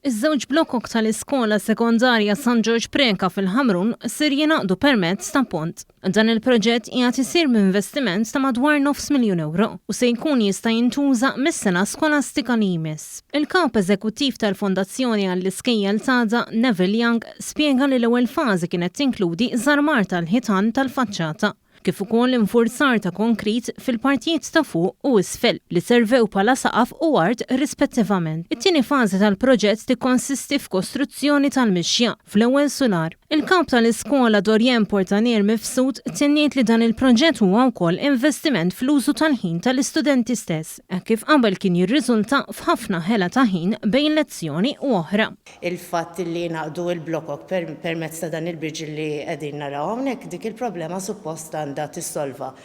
Iż-żewġ blokok tal-iskola sekondarja San Ġorġ Preca fil-Ħamrun ser jingħaqdu permezz ta' pont. Dan il-proġett qiegħed isir b'investiment ta' madwar nofs miljun ewro u se jkun jista' jintuża mis-sena skolastika li jmiss. Il-Kap Eżekuttiv tal-Fondazzjoni għall-Iskejjel t'Għada, Neville Young, spjega li l-ewwel fażi kienet tinkludi żarmar tal-ħitan tal-faċċata. kif ukoll infurzar ta' konkrit fil-partijiet ta' fuq u isfel li servew bħala saqaf u art rispettivament. It-tieni fażi tal-proġett tikkonsisti f'kostruzzjoni tal-mixja fl-ewwel sular. Il-Kap tal-Iskola Dorianne Portanier Mifsud tenniet li dan il-proġett huwa wkoll investiment fl-użu tal-ħin tal-istudenti stess, hekk kif qabel kien jirriżulta f'ħafna ħela ta' ħin bejn lezzjoni u oħra. Il-fatt li jingħaqdu l-blokok permezz ta' dan il-bridge li qegħdin naraw hawnhekk, dik il-problema suppost għandha tissolva.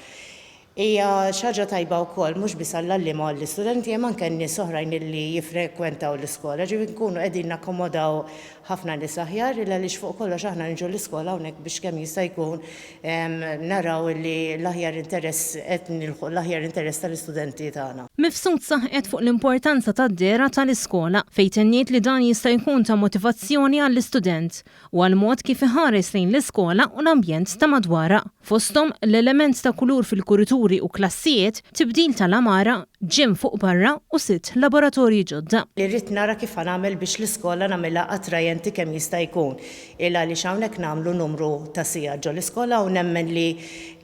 Hija xi ħaġa tajba wkoll mhux biss għall-għalliema u għall-istudenti imma anke n-nies oħrajn li jiffrekwentaw l-iskola, ġifieri nkunu qegħdin nakkomodaw ħafna nies aħjar il għaliex fuq kollox aħna niġu l-iskola hawnhekk biex kemm jista' jkun naraw li l-aħjar interess qed nilħqu l-aħjar interess tal-istudenti tagħna. Mifsud saħqet fuq l-importanza tad-dehra tal-iskola, fejn tenniet li dan jista' jkun ta' motivazzjoni għall-istudent u għall-mod kif iħares lejn l-iskola u l-ambjent ta' madwarha, fosthom l-element ta' kulur fil-kurituri u klassijiet, tibdil tal-għamara, gym fuq barra u sitt laboratorji ġodda. Irrid nara kif ħa nagħmel biex l-iskola nagħmilha attrajenti kemm jista' jkun. Il għaliex hawnhekk nagħmlu numru ta' sigħat ġol-iskola u nemmen li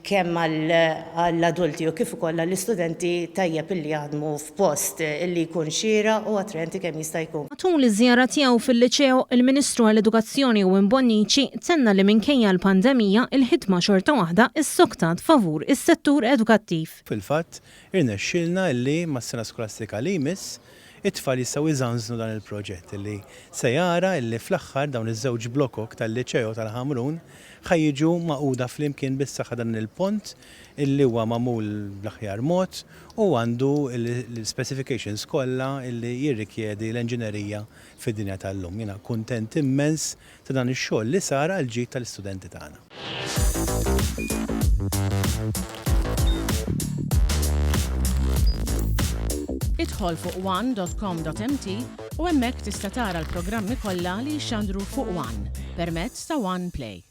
kemm għall-adulti u kif ukoll għall-istudenti tajjeb illi jaħdmu f'post illi jkun xieraq u attraenti kemm jista' jkun. Matul iż-żjara tiegħu fil-Liċeo, il-Ministru għall-Edukazzjoni Owen Bonnici tenna li minkejja l-pandemija, il-ħidma xorta waħda issoktat favur is-settur edukattiv. Fil-fatt, irnexxielna illi mas-sena skolastika li jmiss, it-tfal jistgħu jżanżnu dan il-proġett illi se jara illi fl-aħħar dawn iż-żewġ blokok tal-Liċeo tal-Ħamrun ħa jiġu magħquda flimkien bis-saħħa dan il-pont illi huwa magħmul bl-aħjar mod u għandu l-specifications kollha illi jirrikjedi l-enġinerija fid-dinja tal-lum. Jiena kuntent immens ta' dan ix-xogħol li sar għall-ġid tal-istudenti tagħna. Idħol fuq one dot com dot mt u hemmhekk tista' tara l-programmi kollha li jixxandru fuq one permezz ta' One Play.